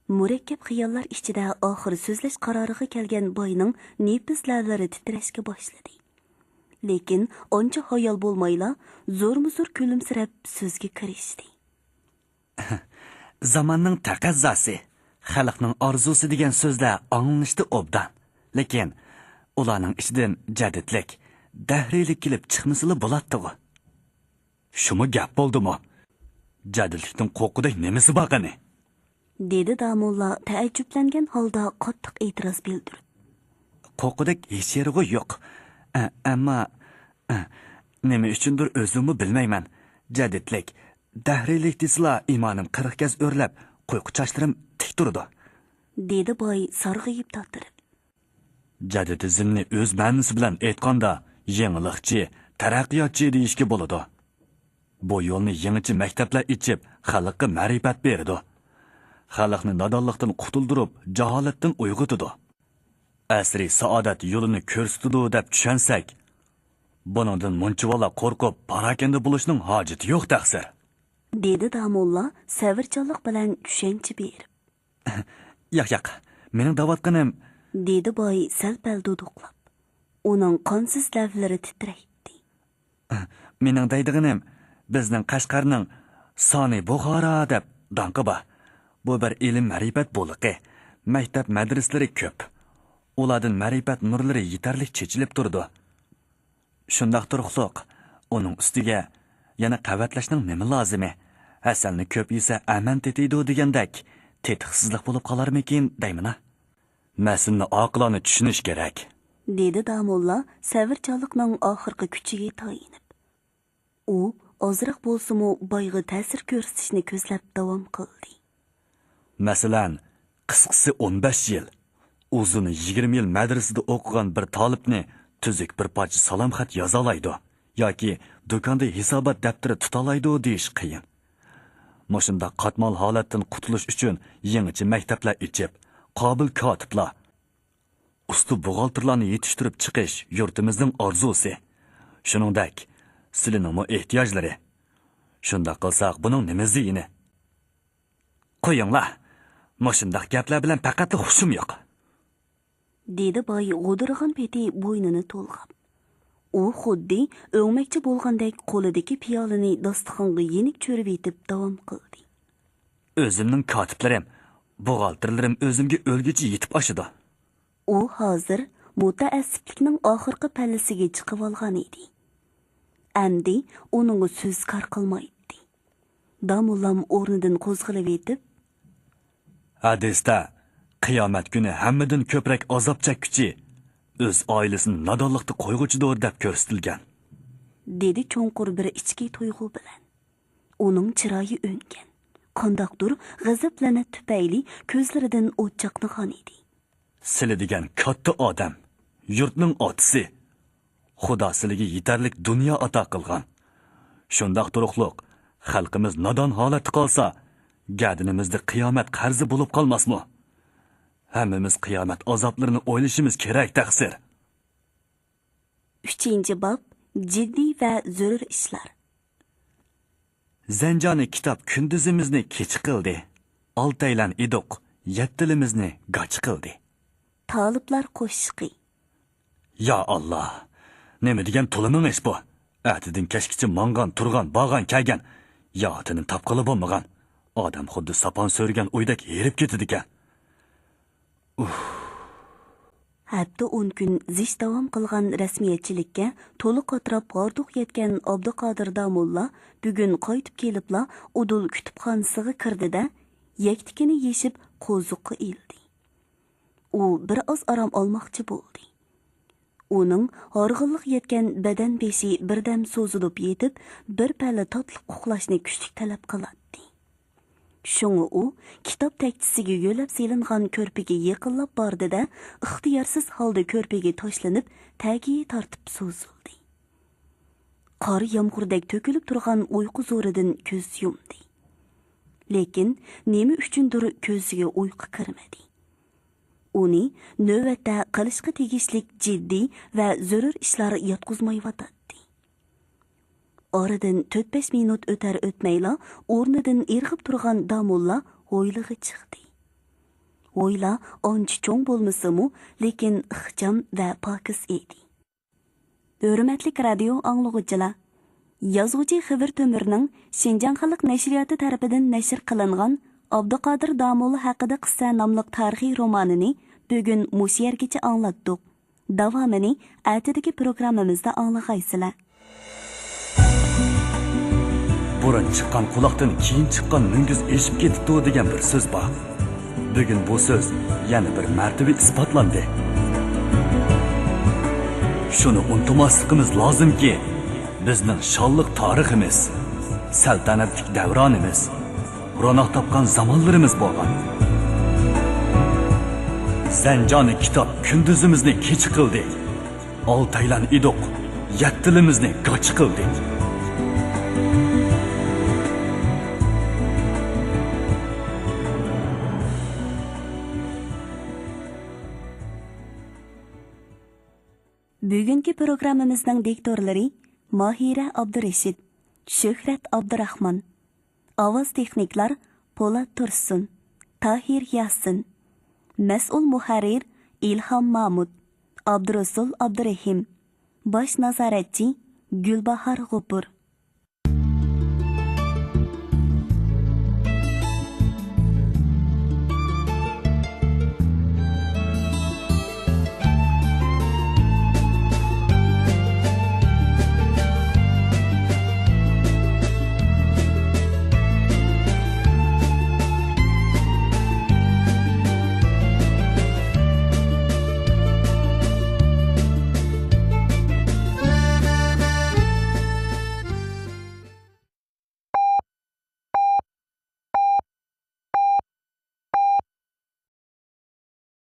مۇرەككەپ خىياللار ئىچىدە ئاخىر سۆزلەش قارارىغا كەلگەن باينىڭ نېپىز لەۋلىرى تىترەشكە باشلىدى. لېكىن ئانچە ھايال بولمايلا زورمۇزور كۈلۈمسىرەپ سۆزگە كىرىشتى. زاماننىڭ تەقەززاسى، خەلقنىڭ ئارزۇسى دېگەن سۆزلەر ئاڭلىنىشتا ئوبدان. لېكىن ئۇلارنىڭ ئىچىدىن جەدىدلىك، دەھرىيلىك كېلىپ چىقمىسىلا بولاتتىغۇ. شۇمۇ گەپ بولدىمۇ؟ جەدىدلىكتىن قورققۇدەك نېمىسى بار قېنى؟ دېدى داموللا تەئەججۈپلەنگەن ھالدا قاتتىق ئېتىراز بىلدۈرۈپ. قورققۇدەك ھېچ يېرىغۇ يوق. ئە، ئەمما، ئە، نېمە ئۈچۈندۇر ئۆزۈممۇ بىلمەيمەن. جەدىدلىك، دەھرىيلىك دېسىلا ئىمانىم قىرىق گەز ئۆرلەپ، قۇيقۇ چاچلىرىم تىك تۇرىدۇ. دېدى باي سارغىيىپ تاتىرىپ. جەدىدىزمنى ئۆز مەنىسى بىلەن ئېيتقاندا، يېڭىلىقچى، تەرەققىياتچى دېيىشكە بولىدۇ. بۇ يولنى يېڭىچە مەكتەپلەر ئېچىپ، خەلققە مەرىپەت بېرىدۇ. خەلقنى نادانلىقتىن قۇتۇلدۇرۇپ، جاھالەتتىن ئويغىتىدۇ. ئەسرى سائادەت يولىنى كۆرسىتىدۇ دەپ چۈشەنسەك، بۇنىڭدىن مۇنچىۋالا قورقۇپ، پاراكەندە بولۇشنىڭ ھاجىتى يوق تەقسىر. دېدى داموللا سەۋرچانلىق بىلەن چۈشەنچە بېرىپ. ياق، ياق، مېنىڭ دەۋاتقىنىم. دېدى باي سەل-پەل دۇدۇقلاپ. ئۇنىڭ قانسىز لەۋلىرى تىترەيتتى. مېنىڭ دەيدىغىنىم، بىزنىڭ قەشقەرنىڭ سانى بۇخارا دەپ داڭقى بار. بۇ بىر ئىلىم-مەرىپەت بۇلىقى، مەكتەپ-مەدرىسىلىرى كۆپ. ئۇلاردىن مەرىپەت نۇرلىرى يېتەرلىك چېچىلىپ تۇرىدۇ. شۇنداق تۇرۇقلۇق، ئۇنىڭ ئۈستىگە يەنە قەۋەتلەشنىڭ نېمە لازىمى؟ ھەسەلنى كۆپ يېسە ئەمەن تېتىيدۇ دېگەندەك، تېتىقسىزلىق بولۇپ قالارمىكىن دەيمىنا. مەسىلىنى ئاقىلانە چۈشىنىش كېرەك. دېدى داموللا سەۋرچانلىقنىڭ ئاخىرقى كۈچىگە تايىنىپ. ئۇ ئازراق بولسىمۇ بايغا تەسىر كۆرسىتىشنى كۆزلەپ داۋام قىلدى. مەسىلەن، قىسقىسى ئون بەش يىل، ئۇزۇنى يىگىرمە يىل مەدرىسىدە ئوقۇغان بىر تالىپنى تۈزۈك بىر پارچە سالام خەت يازالايدۇ ياكى دۇكاندا ھېسابات دەپتىرى تۇتالايدۇ دېيىش قىيىن. مۇشۇنداق قاتمال ھالەتتىن قۇتۇلۇش ئۈچۈن يېڭىچە مەكتەپلەر ئېچىپ، قابىل كاتىپلار، ئۇستا بوغالتىرلارنى يېتىشتۈرۈپ چىقىش يۇرتىمىزنىڭ ئارزۇسى. شۇنىڭدەك، سىلىنىڭمۇ ئېھتىياجلىرى. شۇنداق قىلساق، بۇنىڭ نېمە زىيىنى؟ قويۇڭلار، مۇشۇنداق گەپلەر بىلەن پەقەتلا خۇشۇم يوق. دېدى باي غودۇرىغان پېتى بوينىنى تولغاپ. ئۇ خۇددى ئۆڭمەكچى بولغاندەك قولىدىكى پىيالىنى داستىخانغا يېنىك چۆرۈۋېتىپ داۋام قىلدى. ئۆزۈمنىڭ كاتىپلىرىم، بوغالتىرلىرىم ئۆزۈمگە ئۆلگۈچە يېتىپ ئاشىدۇ. ئۇ ھازىر مۇتەئەسسىپلىكنىڭ ئاخىرقى پەللىسىگە چىقىۋالغان ئىدى. ئەمدى ئۇنىڭغا سۆز كار قىلمايتتى. داموللام ئورنىدىن قوزغىلىۋېتىپ، ھەدىستە، قىيامەت كۈنى ھەممىدىن كۆپرەك ئازاب چەككۈچى ئۆز ئائىلىسىنى نادانلىقتا قويغۇچىدۇر دەپ كۆرسىتىلگەن. دېدى چوڭقۇر بىر ئىچكى تۇيغۇ بىلەن. ئۇنىڭ چىرايى ئۆڭگەن. قانداقتۇر غەزەپ-لەنەت تۈپەيلى كۆزلىرىدىن ئوت چاقنىغان ئىدى. سىلى دېگەن كاتتا ئادەم، يۇرتنىڭ ئاتىسى. خۇدا سىلىگە يېتەرلىك دۇنيا ئاتا قىلغان. شۇنداق تۇرۇقلۇق، خەلقىمىز نادان ھالەتتە قالسا، گەدىنىمىزدە قىيامەت قەرزى بولۇپ قالماسمۇ؟ ھەممىمىز قىيامەت ئازابلىرىنى ئويلىشىمىز كېرەك، تەقسىر. ئۈچىنچى باب، جىددىي ۋە زۆرۈر ئىشلار. زەنجانى كىتاب كۈندۈزىمىزنى كېچە قىلدى. ئالتەيلەن ئىدۇق، يەتتىلىمىزنى گاچا قىلدى. تالىپلار قوشىقى. يا ئاللا، نېمە دېگەن تولا مېڭىش بۇ؟ ئەتىدىن كەچكىچە ماڭغان، تۇرغان، بارغان، كەلگەن. يا ئاتىنى تاپقىلى بولمىغان. ئادەم خۇددى ساپان سۆرىگەن ئۆيدەك ھېرىپ كېتىدىكەن. ئۇھ. ھەپتە ئون كۈن زىچ داۋام قىلغان رەسمىيەتچىلىككە تولا قاتراپ ھاردۇق يەتكەن ئابدۇقادىر داموللا بۈگۈن قايتىپ كېلىپلا ئۇدۇل كۇتۇپخانىسىغا كىردى-دە، يەكتىكىنى يېشىپ قوزۇققا ئىلدى. ئۇ بىر ئاز ئارام ئالماقچى بولدى. ئۇنىڭ ھارغىنلىق يەتكەن بەدەن بېشى بىردەم سوزۇلۇپ يېتىپ، بىر پەلە تاتلىق ئۇخلاشنى كۈچلۈك تەلەپ قىلاتتى. شۇڭا ئۇ كىتاب تەكچىسىگە يۆلەپ سېلىنغان كۆرپىگە يېقىنلاپ باردى-دە، ئىختىيارسىز ھالدا كۆرپىگە تاشلىنىپ، تەگى تارتىپ سوزۇلدى. قار يامغۇردەك تۆكۈلۈپ تۇرغان ئۇيقۇ زورىدىن كۆز يۇمدى. لېكىن نېمە ئۈچۈندۇر كۆزىگە ئۇيقۇ كىرمىدى. ئۇنى نۆۋەتتە قىلىشقا تېگىشلىك جىددىي ۋە زۆرۈر ئىشلار ياتقۇزمايۋاتاتتى. ئارىدىن تۆت-بەش مىنۇت ئۆتەر-ئۆتمەيلا ئورنىدىن ئىرغىپ تۇرغان داموللا ھويلىغا چىقتى. ھويلا ئانچە چوڭ بولمىسىمۇ، لېكىن ئىخچام ۋە پاكىز ئىدى. ھۆرمەتلىك رادىيو ئاڭلىغۇچىلار! يازغۇچى خېۋىر تۆمۈرنىڭ شىنجاڭ خەلق نەشرىياتى تەرىپىدىن نەشر قىلىنغان ئابدۇقادىر داموللا ھەققىدە قىسسە ناملىق تارىخىي رومانىنى بۈگۈن مۇشۇ يەرگىچە ئاڭلاتتۇق. داۋامىنى ئەتىدىكى پروگراممىمىزدا ئاڭلىغايسىلەر. بۇرۇن چىققان قۇلاقتىن كېيىن چىققان مۈڭگۈز ئېشىپ كېتىپتۇ دېگەن بىر سۆز بار. بۈگۈن بۇ سۆز يەنە بىر مەرتىۋە ئىسپاتلاندى. شۇنى ئۇنتۇماسلىقىمىز لازىمكى، بىزنىڭ شانلىق تارىخىمىز، سەلتەنەتلىك دەۋرانىمىز، روناق تاپقان زامانلىرىمىز بولغان. زەنجانى كىتاب كۈندۈزىمىزنى كېچە قىلدى. ئالتەيلەن ئىدۇق، يەتتىلىمىزنى گاچا قىلدى. بۈگۈنكى پروگراممىمىزنىڭ دىكتورلىرى ماھىرە ئابدۇرېشىت، شۆھرەت ئابدۇراخمان. ئاۋاز تېخنىكلار پولات تۇرسۇن، تاھىر ياسىن. مەسئۇل مۇھەررىر ئىلھام مامۇت، ئابدۇرۇسۇل ئابدۇرېھىم. باش نازارەتچى گۈلباھار غوپۇر.